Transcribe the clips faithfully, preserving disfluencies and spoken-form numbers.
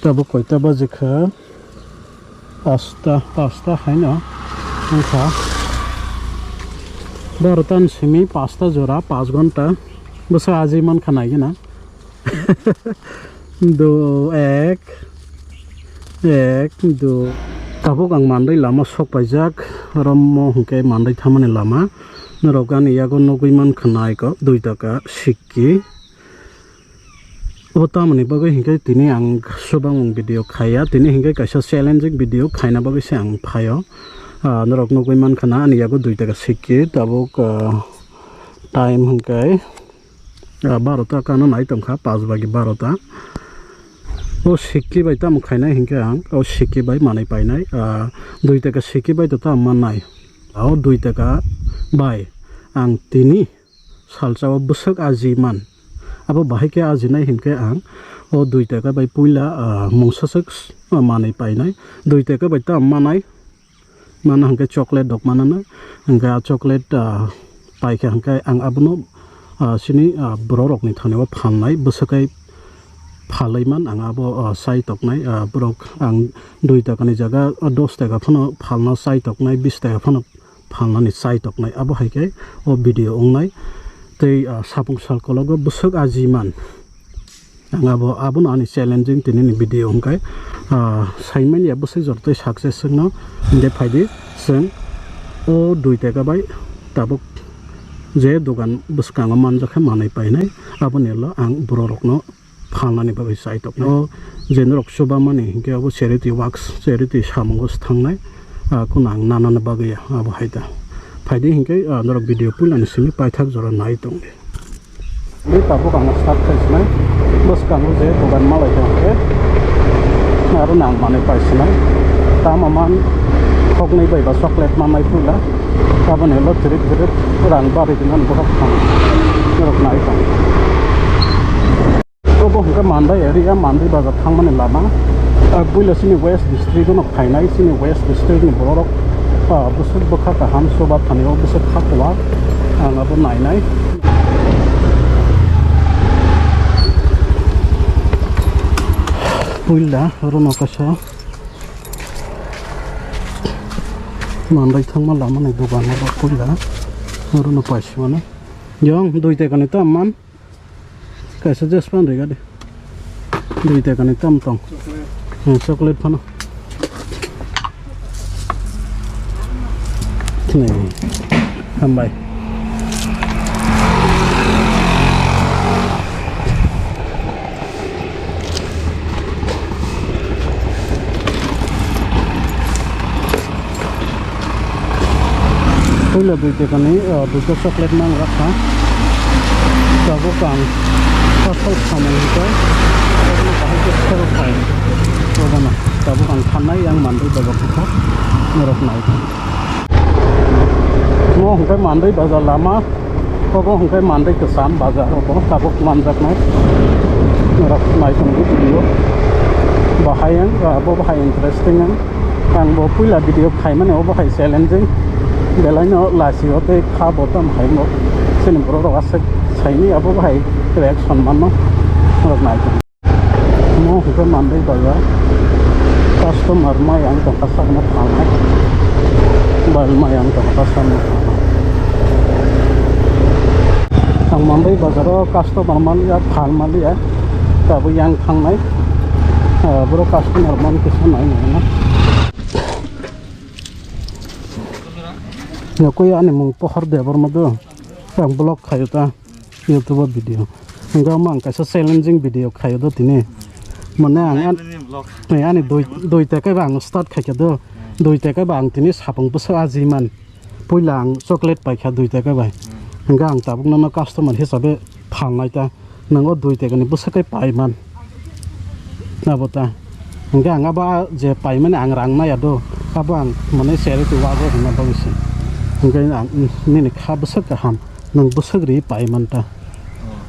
Tabuk koita baji kha? Pasta, pasta haino wngkha. Barota ni simi pasta jora, panch ghonta. Bwsa aji mankha naigwna. Do ek, ek, do. Tabuk ang manwi lama sok paijak, rommo hwnkhe manwi thamani lama. Norok ani yago nugwi mankha naiko, dui taka sikki. O tamoni bagwi hinkhe tini ang subamung video khaiya, tini hinkhe kaisa challenging video khaina bagwi se ang phaio. Ah, norok nugwi mankha na ani yago dui taka sikki, tabuk, ah, time hinkhe, ah, barota kano nai tongkha, panch bagi barota. O sikki bai tamo khainai hinkhe ang, o sikki bai manwi painai, ah, dui taka sikki bai to tamo mannai. O dui taka bai ang tini salsa o bwswk aji man. Abo bahai khe ajinai hinkhe ang o dui taka bai puila, ah, mungsa swk, ah, manwi painai. Dui taka bai tamo manai. Mano hwnkhe chocolate rok mananai. Hwnkhe a chocolate, ah, paikha hwnkhe ang abono, ah, chini, ah, borok rokni thani o phalnai bwswk khe phalwi man ang abo, ah, chai toknai. Ah, borok ang dui taka ni jaga, ah, dos taka phano phalna chai toknai, bis taka phano phalnani chai toknai. Abo hai khe o video wngnai. Tei, ah, sapung sal kologo bwswk aji man. Ang abo, abono ani challenging tini ni video hwnkhe, ah, saimanya bwswk jora tei success wngno. Hwnkhe phaidi chwng o dui taka bai tabuk je dogan bwskango manjak khe manwi painai, aboni ulo ang borok rokno phalnani bagwi chai toknai. O je norok chubamani hinkhe abo charity works, charity samungo thangnai, ah, kuno ang nanani bagwi ya, abo hai da. Phaidi hinkhe, ah, norok video puilani simi paithak jora nai tongdi. Bini tabuk ang start khai sinai, bwskango je dogan malai tong khe, aro nang manwi pai sinai. Tamo man khoknwi bai ba chocolate manai puila, aboni ulo thirik thirik rang bari dinani borok thang norok nai tong. Obo hwnkhe Mandai area, Mandai bazar thangmani lama. Ah, buila chini West District no phainai, chini West District ni borok, ah, bwswk bwkha kaham, chuba thani o bwswk kha kwlak, ang abo nainai. Buila oro no kaisa Mandai thangma lama ni dogan abo buila oro no paisimani. Yong dui taka ni tam man. Kaisa jes pan rega de. Dui taka ni tam tong. Chocolate. Hmm, chocolate phano. Nei. Hambai. Puila dui taka ni, ah, duita chocolate mang rakha. Tabuk ang asal samung hinkhe, obono bahai khe sell khai. Obono tabuk ang thanai yang Mandai bazar khe norok nai. Mo hwnkhe Mandai bazar lama. Obo hwnkhe Mandai kwcham bazar, obo tabuk manjaknai. Norok nai tongdi video. Bahai ang, abo bahai interesting ang. Ang bo puila video khaimani obo hai challenging. Belaino lachio tei kha bo tam hai mo. Chini borok rok aswk saini abo bahai reaction manno. Norok nai tong. Mo hwnkhe Mandai bazar. Customer mai ang tongkha sakno phalnai. Bal mai ang tongkha sakno phalnai. Ang Mandai bazaro customer maliya, phal maliya. Tabuk yang thangnai. Ah, borok customer man kisa nai nai na. Nokoi ani mung Pohor Debbarma do. Ang vlog khayo ta. YouTube o video. Hingke omo ang kaisa challenging video khayo do tini. Mane ang an-, Nini vlog. Ani dui, dui taka ba ang start khaikha do. Dui taka ba ang tini sapung bwswk aji man. Puila ang chocolate paikha dui taka bai. Hingke ang tabuk nono customer hisabe phalnai ta. Nang o dui taka ni bwswk kai pai man. Abo ta. Hingke ang abo je paimani ang rang nai ado. Abo ang mane charity wago hwnna bagwi se. Hingke ang nini kha bwswk kaham. Nwng bwswk ri pai man ta.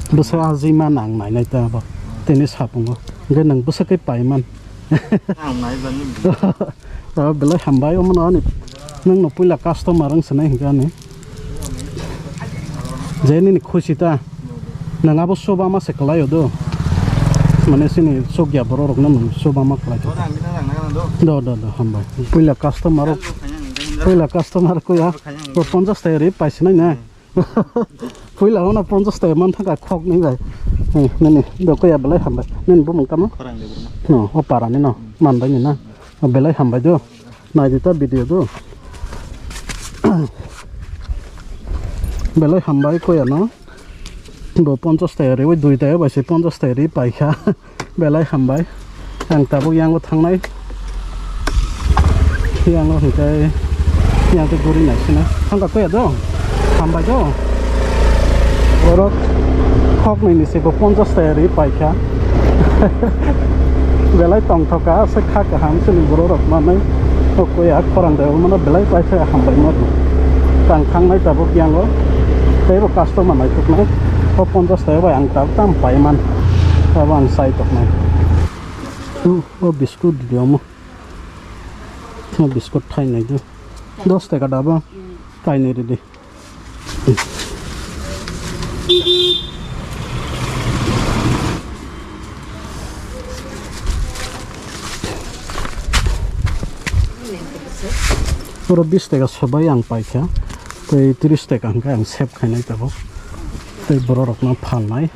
Bwswk aji man ang nai nai ta abo. Tini sapungo. Hingke nwng bwswk kai pai man. Ang nai bani. Oh, belai hambai omo no ani. Nwng no puila customer wng sinai hingke ani. Je nini khusi ta. Nwng abo soba ma se kwlai o do. Mane sini chukya borok rokno nwng chuba ma khlai thok. Do, do, do, hambai. Puila customer rok, puila customer kuya. Bo ponchash taka ri paisinai na. Puila ono ponchash taka man thangkha khok ni bai. Hmm, nini do kuya belai hambai. Nini bumung tamo? Khorang de bumung. No, o para ni no. Hmm. Man bai ni na. O belai hambai do. Nai di ta video do. Belai hambai kuya no. Bo ponchash taka ri, oi dui taka bai se ponchash taka ri paikha. Belai hambai. Ang tabuk yango thangnai. Yango hwnkhe yang tei guri nai sina. Thangkha kuya do? Hambai do? Borok khoknwi ni se bo ponchash taka ri paikha. Belai tongthok kha, aswk kha kaham chini borok rok manwi. O kuya khorang de mano belai paikha hambai ma. Tang thangnai tabuk yango. Tei bo customer naituknai. O ponchash taka bai ang tabuk tam paiman. Abo ang sai toknai. O, o biscuit di omo. O biscuit thainai do. Dos taka daba. Kainwi ridi. Oro bis taka sobai ang paikha. Tei tris taka hwnkhe ang save khainai tabuk. Tei borok rokno phalnai.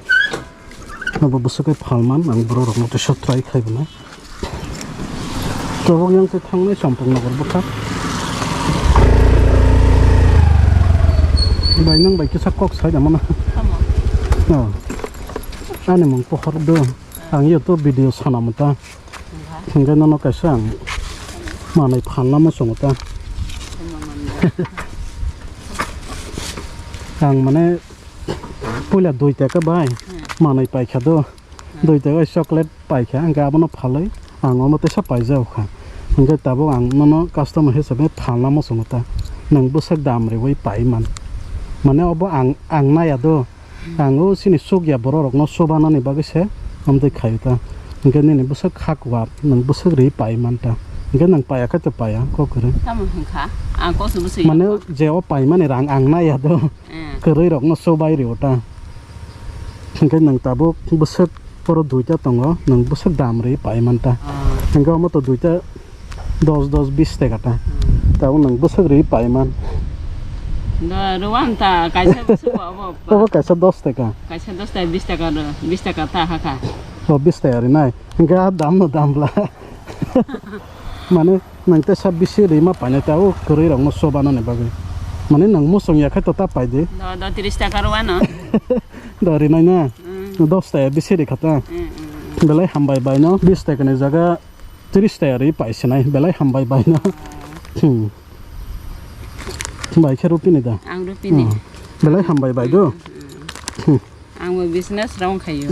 Abo bwswk khe phalman ang borok rokno teisa try khai bwnai. Tabuk yang tei thangnai Champaknagar bwkha. Bai nang bai kisa kok sai da mano. Tamo? No. Ani mung pohor do. Ang yo to video sana mata. Wngkha. Hingke nono kaisa ang manwi phalna muchungo ta. Tamo manwi. Ang mane puila dui taka bai. Hmm. Manwi paikha do. Dui taka chocolate paikha, hingke abono phalwi ang omo teisa paijak kha. Hingke tabuk ang nono customer hisabe phalna muchungo ta. Nwng bwswk dam riwi paiman. Mane obo ang, ang naiya do. Ang o chini chukya borok rokno chubanani bagwi se amtwi khaio ta. Hingke nini bwswk kha kwar, nwng bwswk riwi paiman ta. Hingke nwng paiya khe to paiya, kok kwrwi. Tamo hwnkha? Ang kok se bwswk. Mane je o paimani rang ang naiya do. Eh. Kwrwi rokno chubai rio ta. Hingke nwng tabuk bwswk oro duita tongo, nwng bwswk dam ri paiman ta. Ah. Hingke omo to duita dos dos bis taka ta. Hmm. Tabuk nwng bwswk ri paiman. Da, rwang ta, kaisa bwswk bo abo. Obo kaisa dos taka. Kaisa dos taka, bis taka ro, bis taka ta hakha. O bis taka rinai. Hingke a dam no dam bla. Mane nwng teisa bisi rima painai ta o kwrwi rokno chubanani bagwi. Mane nwng muchung ya khe to ta pai di. Do, do, tris taka rw ano. Do rinai na. Mm. Dos taka bisi ri kha ta. Mm, mm, mm. Belai hambai bai no bis taka ni jaga tris taka ri pai sinai. Belai hambai bai no. Mm. Hmm. Bai khe rupini da. Ang rupini. Hmm. Belai hambai bai do. Mm, mm, mm. Hmm. Ang bo business rong khayo.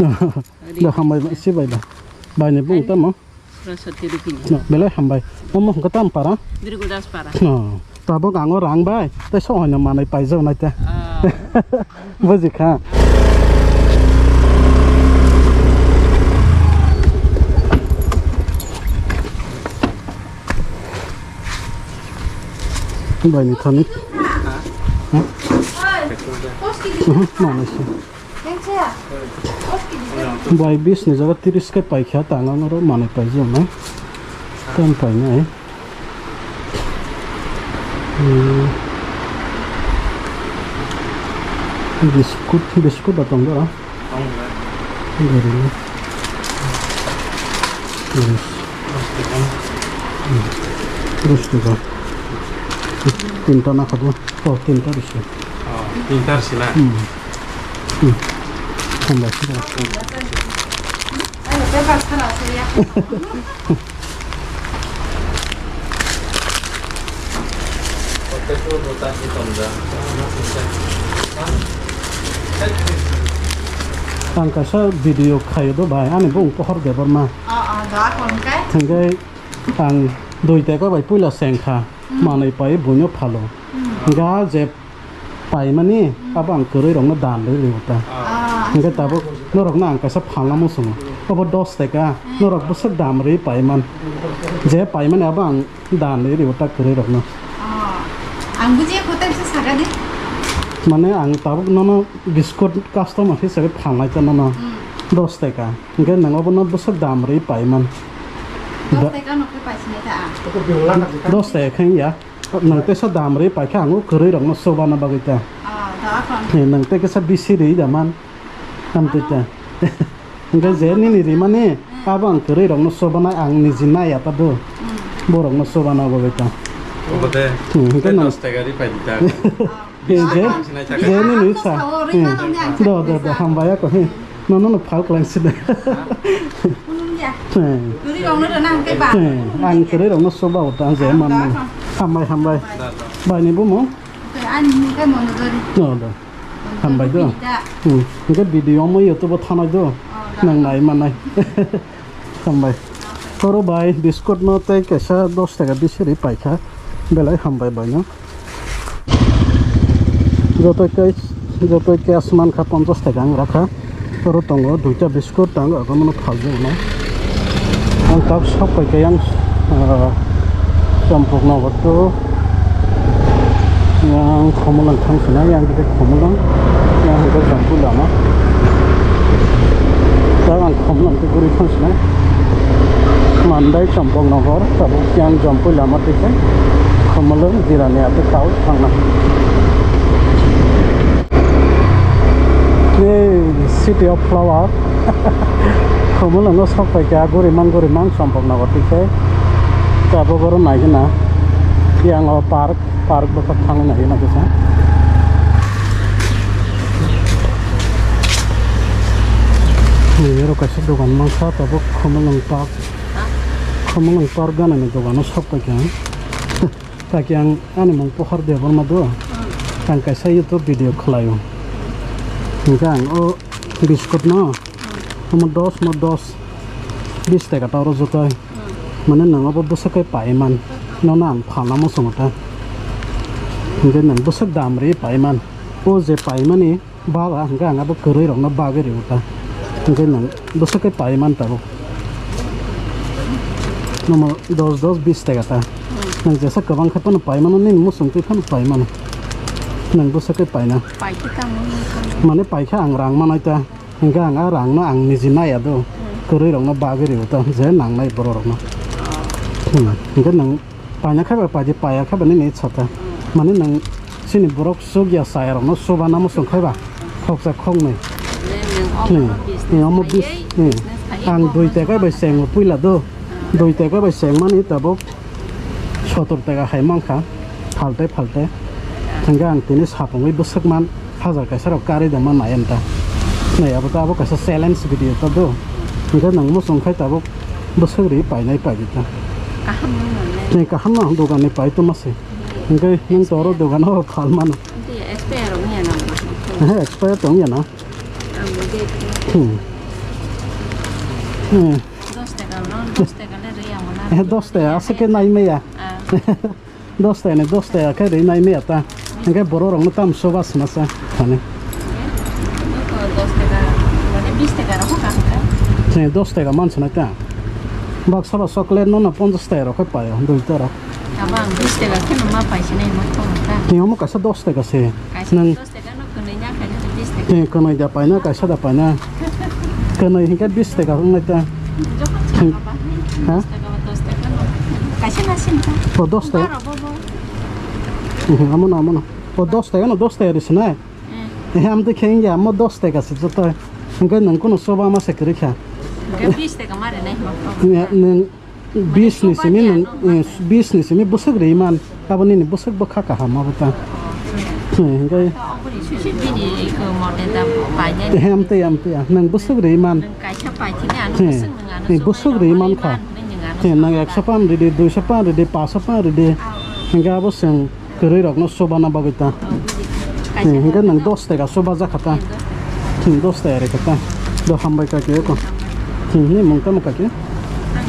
Da hambai ba, si bai ba. Bai ni bung tamo? Saraswati rupini. No, belai hambai. Omo hwnkhe tam para? Birgudas para. No. Tabuk ang o rang bai, tei so oino manwi paijak nai ta. Ah. Buji kha. Bai ni thani. Ha? Mhm, manwi se. Bai bis ni jaga tris khe paikha, tang ang oro manwi paijak nai. Tam painai. Hmm. Biskut, biskut da tong dora. Terus. Terus juga. Tinta na khadu. Oh, tinta bisa. Oh, tinta sila. Hmm. Hmm. Tambah sila. Ang kaisa video khayo do bai, ani bung Pohor Debbarma. Oh, oh, doa kon kai? Thangkai ang dui taka bai puila sengkha, hmm, manwi pai buino phalo. Hmm. Ga je paimani, hmm, abo ang kwrwi rokno dan rwi rwi ta. Ah. Hingke tabuk norokno ang kaisa phalna muchungo. Obo dos taka, hmm, norok bwswk dam rwi paiman. Je paimani abo ang dan rwi rwi ta kwrwi rokno. Ah. Ang bujiya kotha bisa saga di. Mane ang tabuk nono biskut customer hisabe phalnai ta nono. Hmm. Dos taka. Hwnkhe nwng obono bwswk dam rwi paiman. Dos taka no khe paisinai ta ang. Dos taka khe ya. Nwng teisa dam rwi paikha ang o kwrwi rokno chobana bagwi ta. Ah, da kon. He, nwng tei kisa bisi rwi da man. Amtwi ta. Hwnkhe je nini rimani abo ang kwrwi rokno chobana ang niji nai ya ta do. Hmm. Borokno chobana bagwi ta. Obo de. Hmm, hwnkhe nwng dos taka rwi pai di ta. He, je, je nini sa. Hmm. Do, do, do, hambai ako, he. No, no, no, phal kwlai si de. He. He. Ang kwrwi rokno soba uta, je man. Hambai, hambai. Bai ni bumo. No, do. Hambai do. Hmm. Hwnkhe video mo YouTube o thanai do. Nang nai manai. Hambai. Oro bai biscuit no tei kaisa dos taka bisi rwi paikha. Belai hambai bai no. Joto kai, joto kai asman kha ponchas taka ang rakha. Oro tongo duita biscuit tang, abono phaljaknai. Ang tak sok pai khe yang, ah, Champuk Nagar to yang Khumulwng thang sinai, yang khe Khumulwng, yang hwnkhe Jampui lama. Tak ang Khumulwng khe guri thang sinai. Mandai Champuk Nagar, tabuk yang Jampui lama twi khe Khumulwng Jirani abo tao thangnai. Hey, city of flower. Khumulwngo sok pai kha, guriman guriman Champuk Nagar twi khe. Tabuk oro nai gana. Yang o park, park bwkhak thangwi nai gana kisa. Hey, oro kaisa dogan mankha, tabuk Khumulwng park. Khumulwng park ganani dogano sok pai kha. Kaki ang ani mung Pohar Debbarma do. Ang kaisa YouTube video khlaio. Hingke ang o biscuit no, omo dos mo dos, bis taka ta oro joto. Mane nang obo bwswk khe paiman. Nono ang phalna muchungo ta. Hingke nang bwswk dam ri paiman. O je paimani, Baba, hingke ang abo kwrwi rokno bagwi rw ta. Hingke nwng bwswk khe pai man tabuk. Nomo dos dos bis taka ta. Nwng jesa kwbang khe phano pai mano, nini muchung twi phano pai mano. Nwng bwswk khe pai na. Pai khe tamo nini phano. Mane pai khe ang rang manai ta. Hingke ang a rang no ang niji nai ya do. Kwrwi rokno bagwi rw ta. Je nangnai borok rokno. Hmm. Hingke nwng Paina khe ba paidi, paiya khe ba nini sata. Mani nwng chini borok chuk ya chaya rokno chuba namo chwng khe ba khoksa khoknwi. Nwng omo Hmm. business Nwng omo khlaiwi, bis-, hmm. business khlaiwi Ang kok dui no taka bai chuba chengmo kha. Puila do. Dui taka bai chengmani tabuk sotor taka hai mankha. Phalte phalte. Hingke ang tini sapungwi bwswk man. Hajar kaisa rok karwi da ma nai anta. Nai abo ta abo kaisa challenge video ta do. Hingke nang muchung khai tabuk bwswk ri painai paidi ta. Kaham nung nang nai. Nai kaham no dogan ni pai to mase. Hingke nung to oro dogan o phal mano. Hindi expire rok ya na. He expire tong ya na. Ang bo date. Hmm. Hmm. Dos taka no, dos taka le ri ang na. Eh, dos taka, aswk khe nai maya. Ah. Dos taka ni dos taka khe ri nai maya ta. Hingke borok rok no tam soba sna sa thani. Dos taka, mane bis taka rok ka hwnkha. Chini dos taka man sna ta. Baksa ba chocolate no na ponchas taka rok khe paio, dui ta rok. Abo ang bis taka khe no ma pai sinai ma thong ta. Ni omo kaisa dos taka se. Kaisa Nang dos taka no kwnwi nya khaina bis taka. Ni kwnwi da paina, kaisa da paina. Kwnwi hingke bis taka wngnai ta. Jokhon Hmm. sama ba. Ha? Bis taka ba dos taka no. Kaisa na sin ta. O dos taka. Baro bo bo. Mhm, amo no, amo no. O dos taka no, dos taka ri sinai. Hmm. Eh, am to kheng ya, amo dos taka se joto. Hingke nang kono soba ma se kwrwi kha. Hingke bis taka ma ri nai ma. Ni, nang bis ni simi nang, eh, bis ni simi bwswk ri man. Abo nini bwswk bwkha kaham abo ta. Hmm, hingke. Bini iko mote ta painai. Eh, am te, am te, ah, nang bwswk ri man. Nang kaisa paithini ano Hmm. bwswk nang ano Ni bwswk ri man kha. Nang ano Hmm, nang ekso pan ri di, duiso pan ri di, paso pan ri di. Hingke abo chwng kwrwi rokno chubana bagwi ta. Kaisa Hmm, hingke nwng dos taka chuba jakha ta. Hmm, dos taka rikha ta. Do hambai kaki eko. Hmm, ni mung tamo kaki? Ang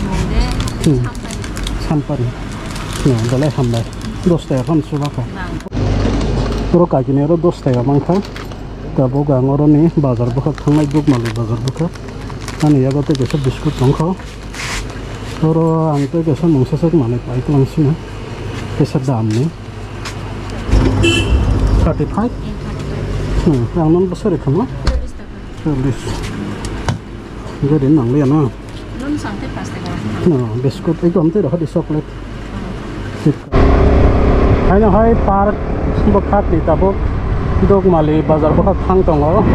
mung de Hmm. Sampari. Sampari. Hmm, dalai hambai. Dos taka phano chuba kha. Bang. Oro kaki ni oro dos taka mang kha. Tabuk ang oro ni bazar bwkhak thangnai, Dukmali bazar bwkhak. Ani yago tei kaisa biscuit tong kha. Oro ang tei kaisa mungsa sak manwi pai kwlang sino. Kaisa dam ni. Thirty five? Hmm, ang non bwsari khama? Chollish. Gari nang liya na. Room sangte paste ko. No, biscuit, ito amte rohadi chocolate. Haino hai park bwkhak ni tabuk Dukmali bazar bwkhak thang tongo.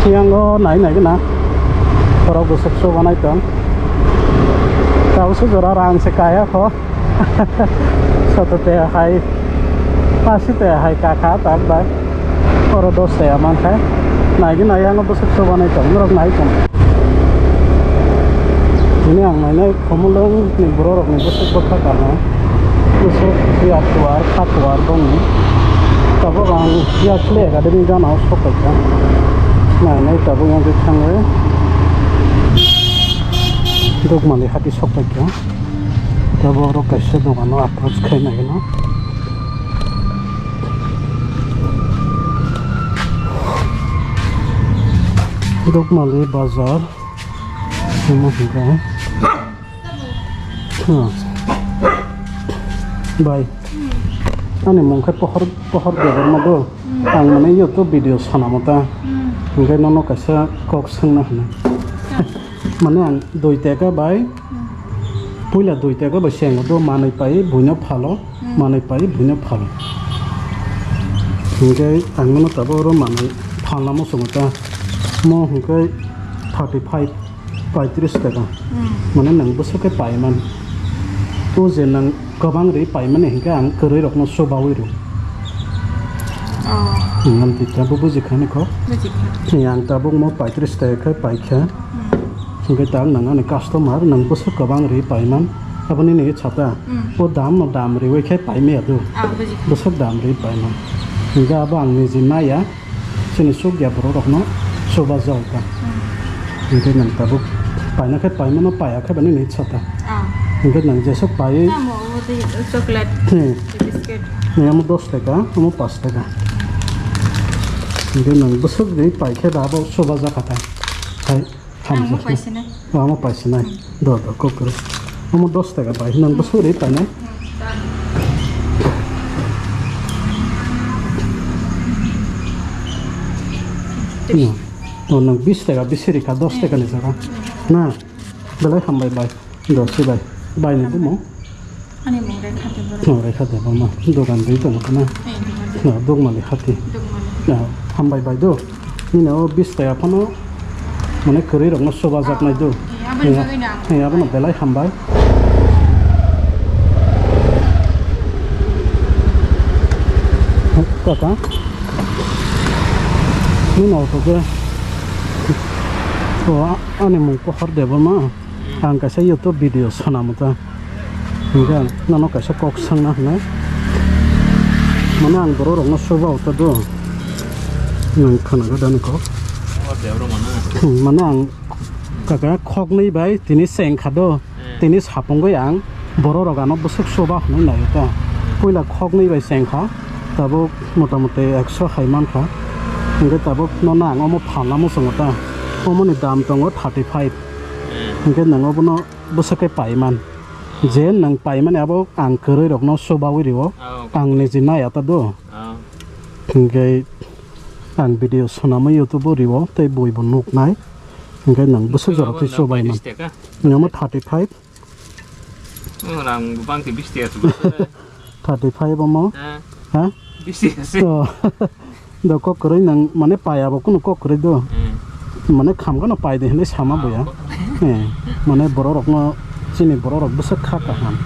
Thiyango nai nai gana. Borok bwswk soba nai tong. Tabuk se jora rang se kaya kho. Soto te hai, pasi te hai kakha tak bai. Oro dos te aman khai. Nai gana yang bwswk soba nai tong, norok nai tong. Tini ang nainai Khumulwng ni borok rok ni bwswk bwkha kaham. Bwswk ya tuar, kha tuar bongni. Tabuk ang ya khle academy gana o sok paikha. Nainai tabuk yang thangwi Dukmali hati sok paikha. Tabuk oro kaisa dogano approach khai naino. Dukmali bazar. Omo hwnkhe. Hmm. Bai. Ani mung khe pohor, pohor Debbarma do. Ang mane YouTube video sanamo ta. Hwnkhe nono kaisa kok swngna hwnwi. Mane ang dui teka bai. Puila dui teka bai sengo do manwi pai buino phalo. Manwi pai buino phalo. Hwnkhe ang nono tabuk oro manwi phalna muchungo ta. Mo hwnkhe thirty five, paitris teka. Mane nwng bwswk khe paiman. O je nwng kwbang ri paimani hwnkhe ang kwrwi rokno chubawi rw. Oh. Nwng tita bo bujikha ni kho. Bujikha. Ang tabuk mo paitris teka khe paikha. Hwnkhe ta nwng ani customer, nwng bwswk kwbang ri paiman. Aboni ni chata. O dam no dam riwi khe paimaya do. Ah, bujikha. Bwswk dam ri paiman. Hwnkhe abo ang niji naiya. Chini chukya borok rokno chuba jao ta. Hwnkhe nwng tabuk paina khe paimano, paya khe bani ni chata. Ah. Hwnkhe nwng jeswk pai. Tamo omo tei chocolate, hmm, biscuit. Ni omo dos teka, omo pas teka. Hwnkhe nwng bwswk ri pai khe da abo chuba jakha ta. Hai. Ang mo hamjak. Paisinai. Omo paisinai. Hmm. Do, do, kok kwrwi. Omo dos taka bai, nang bwswk ri painai? Hmm. No, no, nang bis taka, bis rikha, dos taka ni jaga. Hmm. Na, belai hambai bai. Do, si bai. Bai ni bumo. Ani mung Rekha Debbarma. Oh, Rekha Debbarma. Dogan dui tongo kana? Eh, dogan dui. No, Dukmali hati. Dukmali. No, hambai bai do. Nini o bis taka phano mane kwrwi rokno chuba jaknai do. Eh, aboni bagwi no ang. Eh, abono belai hambai. Kaka. Nini auto ke. O, a-, ani mung Pohor Debbarma. Ang kaisa YouTube video sanamo ta. Hingke ang nono kaisa kok sangna hinai. Mane ang borok rokno soba uta do. Nang khana gadani kok. Mane ang kaka khoknwi bai tini seng kha do. Tini sapungwi ang borok rok ano bwswk soba hinwi nai ta. Puila khoknwi bai seng kha. Tabuk mota moti ekso hai man kha. Hingke tabuk nono ang omo phalna muchungo ta. Omoni dam tongo thirty five. Hingke nang obono bwswk khe paiman. Je nang paimani abo ang kwrwi rokno chubawi rio. Ang niji nai ata do. Hingke ang video swnamwi YouTube o rio tei bui bo nuknai. Hingke nang bwswk jora twi chubaiman. Nang omo thirty five. Rang bang te bis taka. Thirty five omo. Ha? Bis taka se. Do kok kwrwi nang mane paya bo kunu kok kwrwi do. Mane khamgano pai de hinwi sama boya. Mane borok rokno chini borok rok bwswk kha kaham.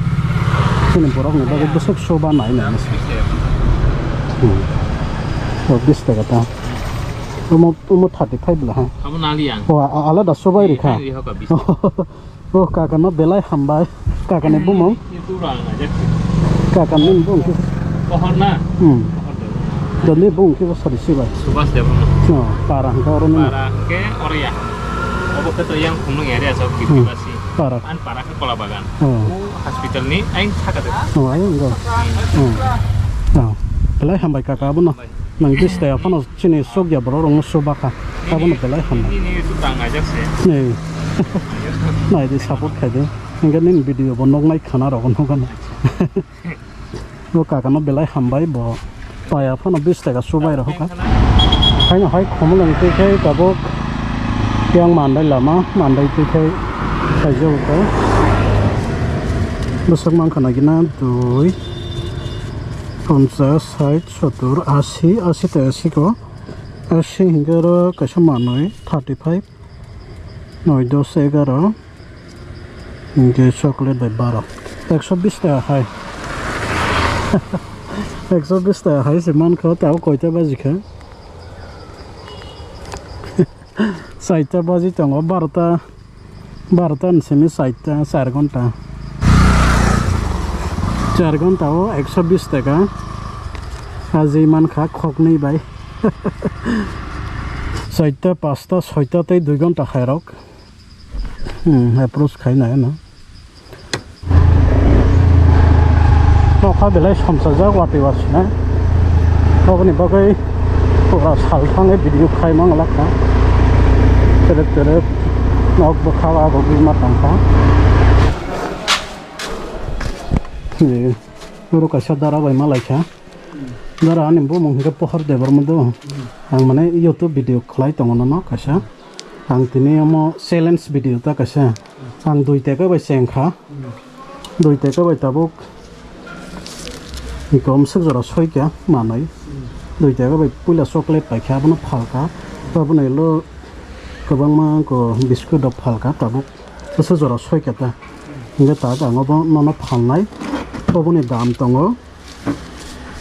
Chini borok ni bagwi bwswk soba nai nai. O bis taka ta. Omo omo thirty five bwla ha. Abo nali ang. O alada sobai rikha. O kaka no belai hambai. Kaka ni bumung? Kaka ni bumung khe? Pohor na? Hmm. Pohor Debbarma. Doni bumung khe sadi sibai. Subhas Debbarma. No, para hingke oro ni. Para hingke oro ya. Obo khe to yang Khumlwng area sa Kiphilbasi. Para. An para khe Kola Bagan. O hospital ni aing saka de. O aing go. Hmm. O. Belai hambai kaka abono. Nang bis taka phano chini sokya borok rokno soba kha. Abono belai hambai. Nini tu tang ajak se. Nei. Nai di support khai di. Hingke nini video bo noknai khana rok nokano. Bo kaka no belai hambai bo. Paya phano bis taka sobai rok kha. Haino hai Khumlwng twi khe tabuk Yang mandai lama, mandai twi khai khaijak kha. Bwswk mankha nagina dui, ponchas, sait, sottur, asi, asi tei asi ko. Asi hinkhe oro kaisa manwi, thirty five, noi, dos, egaro. Hinkhe chocolate bai baro. Ekso bis taka hai. Ekso bis taka hai se mankha, tabo koita baji kha? Saita baji tongo, barota, barota ni simi saita, char ghonta. Char ghonta o ekso bis taka. Aji mankha khoknwi bai. Saita, pasta, soita tei dui ghonta khairok. Hmm, approach khai nai no. Nokha belai somsajak watwi wasina. Nokni bagwi pura sal thangwi video khai mang lakha. Terep terep nok bwkha abo bima tongkha. Ni oro kaisa dara bai malaikha. Dara ani bumung hwnkhe Pohor Debbarma do. Ang mane YouTube video khlai tongo nono kaisa. Ang tini omo challenge video ta kaisa. Ang dui taka bai chengkha. Dui taka bai tabuk. Iko omswk jora soikha manwi. Dui taka bai puila chocolate paikha, abono phalkha. Aboni ulo kwbangma ko biscuit rok phalkha tabuk. Bwswk jora soikha ta. Hwnkhe tak ang obo nono phalnai. Oboni dam tongo.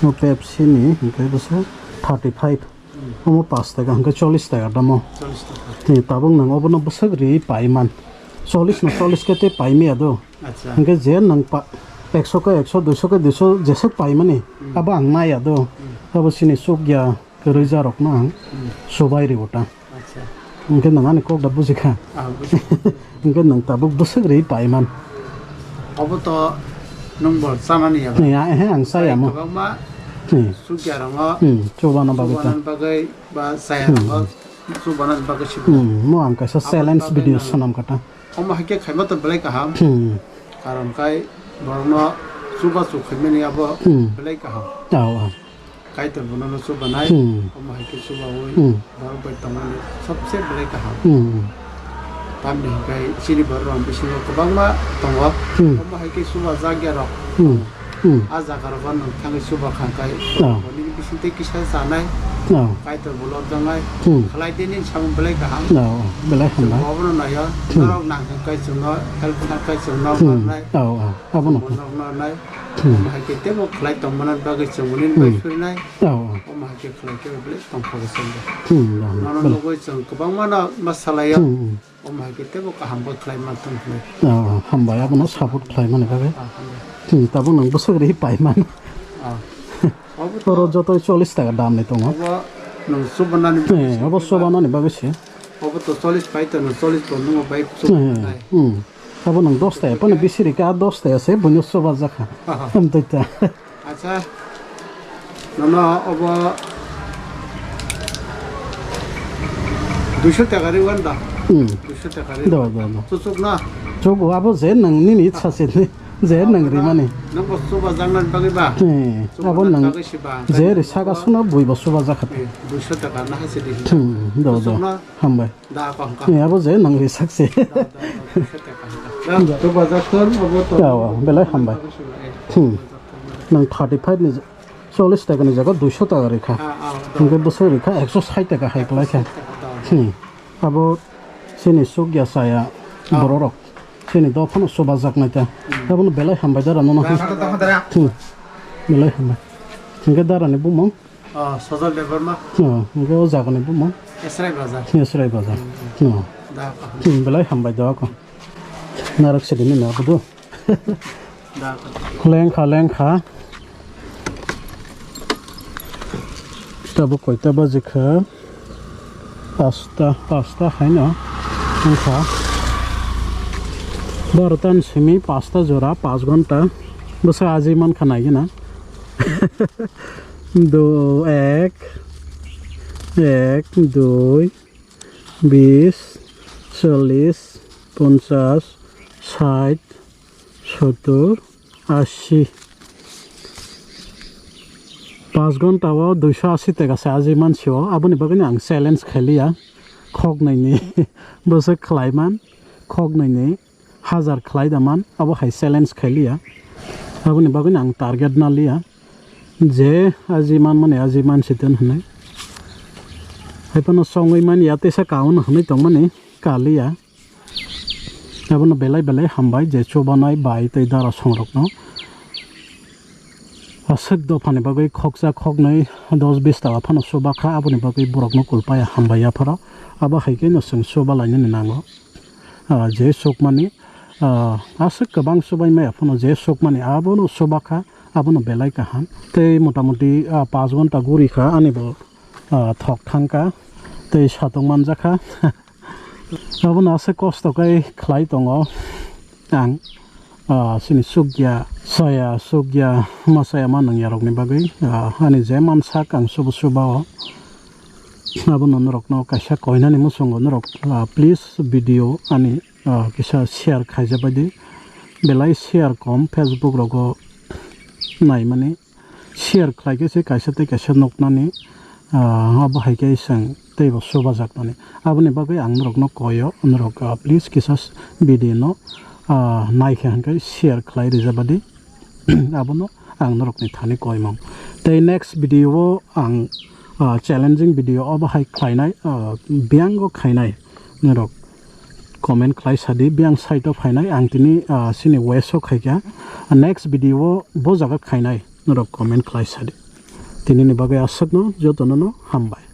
O Pepsi ni hwnkhe bwswk thirty five. Omo pash taka hwnkhe chollish taka damo. Chollish taka. Tini tabuk nwng obono bwswk ri paiman. Chollish no chollish khe tei paimaya do. Acha. Hwnkhe je nwng pa-, ekso khe ekso, duiso khe duiso jeswk paimani, abo ang naiya do. Abo chini chukya kwrwi jarokno ang chubai rio ta. Acha. Hwnkhe nwng ani kok da bujikha. Ah, buji. Hwnkhe nwng tabuk bwswk ri paiman. Obo to nwng bo chanani ya ba? Ni, a, ehe, ang chaya mo. Kwbangma chukya rongo. Hmm, chubana bagwi ta. Chubana bagwi ba chaya rongo. Chubana bagwi sibu. Hmm, mo ang kaisa challenge video sanam kata. Omo hai khe khaima to belai kaham. Hmm. Karon khai borokno chuba chuk khaimani abo belai kaham. Aw, aw. Kaitor bono no chubanai, omo hai khe chubaui borok bai tongmani sobse belai kaham. Hmm. Tamni hwnkhe chini borok rok bisingo kwbangma tongo. Hmm. Omo hai khe chubajak ya rok. Hmm. Hmm. A jaga rogo nwng thangwi chuba kha khai, oh, nini bising tei kisa chanai, oh, Kaitor bo lobjaknai, hmm, khlai di nini samung belai kaham. Oh, belai hambai. Chwng obono naio, hmm, norok nang khe kai chwngno help khlai kai chwngno, hmm, manai. Oh, oh, abono. Chwng norok nanai. Hmm. Omo hai khe teibo khlai tongmani bagwi chwng nini bai, hmm, surinai. Oh, oh. Omo hai khe khlai khe belai tongkha bo chwng bo. Hmm, belai. Nono nugui chwng kwbangma no ma salaio. Hmm, hmm. Omo hai khe teibo kaham bo khlai mantong hwnwi. Oh, hambai, abono support khlai mani bagwi. Ah, hambai. Hmm, tabuk nwng bwswk ri pai man. Ah. Obo to oro joto chollish taka dam ni tongo. Obo nwng chubanani bagwi se. Eh, obo chubanani bagwi se. Obo to chollish pai to, nwng chollish bo nwngo bai chubanai. Hmm. Abo nwng dos taka, phano bisi rikha, dos taka se, buino chubajakha. Aha. Amtwi ta. Acha, nono obo duiso taka ri wan da? Hmm. Duiso taka ri. Do, do, do. Chuchuk na? Chugo, abo je nwng nini itsa se ni, je nwng rimani. Nwng bo chuba jaknani bagwi ba? Hmm. Chuba abo nwng bagwi si ba? Je ri saka suna bui bo chuba jakha. Eh, duiso taka na hai se di. Hmm, do, do. Chuchuk na? Hambai. Da, kaham, kaham. Eh, abo je nwng ri sak se. Da, da, da, da, da. Da, to bazar ton, abo to. Ya, wa, belai hambai. Hmm. Nwng thirty five ni, chollish taka ni jaga duiso taka rikha. Ah, ah, da. Hwnkhe bwswk rikha, ekso sait taka hai kwlai kha. Da, da. Hmm. Abo chini chukya chaya, ah, borok rok. Chini dophano chubajaknai ta. Hmm. Abono belai hambai dara nono. Da, da, da, da. Hmm. Belai hambai. Hwnkhe dara ni bumung? Oh, Sojol Debbarma. Oh, hwnkhe o jagani bumung? Esrai Bazar. Esrai Bazar. Hmm, hmm. Oh. Da, kaham. Hmm, belai hambai da ako. Narok sidi ni na budu. Da, kaham. Lengkha, lengkha. Tabuk koita baji kha? Pasta, pasta haino wngkha. Barota ni simi pasta jora, panch ghonta. Bwsa aji mankha nai gana. Do ek, ek, dui, bis, chollish, ponchas, sait, sottur, asi. Panch ghonta o duiso asi taka se aji mansio, aboni bagwino ang challenge khailiya. Khoknwi ni bwswk khlai man, khoknwi ni hajar khlai da man, abo hai challenge khai liya. Aboni bagwi no ang target na liya je aji man mani aji man si ten hwnwi. Hai phano songwi man ya, teisa kaun hwnwi tong mani ka liya. Abono belai belai hambai je chubanai bai tei dara songrokno. Aswk dophani bagwi khoksa khoknwi dos bis taka phano chuba kha, aboni bagwi borokno kulpaya hambai yapharo. Abo hai khe no chwng chuba lainani nango. Ah, je chukmani, ah, aswk kwbang chubai maya phano je chukmani abono chuba kha, abono belai kaham. Tei motamuti, ah, paanch ghonta guri kha ani bo, ah, thok thang kha tei satung manjak kha. Abono aswk kosto khe khlai tongo ang, ah, chini chukya, chaya, chukya, ma chaya ma nwngyarokni bagwi, ah, ani je mansak ang chubu chuba o. Abono norokno kaisa koinani muchungo norok, ah, please video ani, ah, kisa share khaijak bai di. Belai share kom Facebook rogo naimani. Share khlai khe se kaisa tei kaisa nuknani, ah, abo hai khe chwng teibo chubajakmani. Aboni bagwi ang norokno koio, norok, ah, please kisa s-, video no, ah, nai khe hwn khe share khlai rijabadi. Abono ang norokni thani koimung. Tei next video o ang, ah, challenging video abo hai khlainai, ah, biyango khainai norok comment khlai sadi, biyang side o phainai ang tini, ah, chini west o khaikha. Next video o bo jaga khainai. Norok comment khlai sadi. Tinini bagwi aswkno jotono no hambai.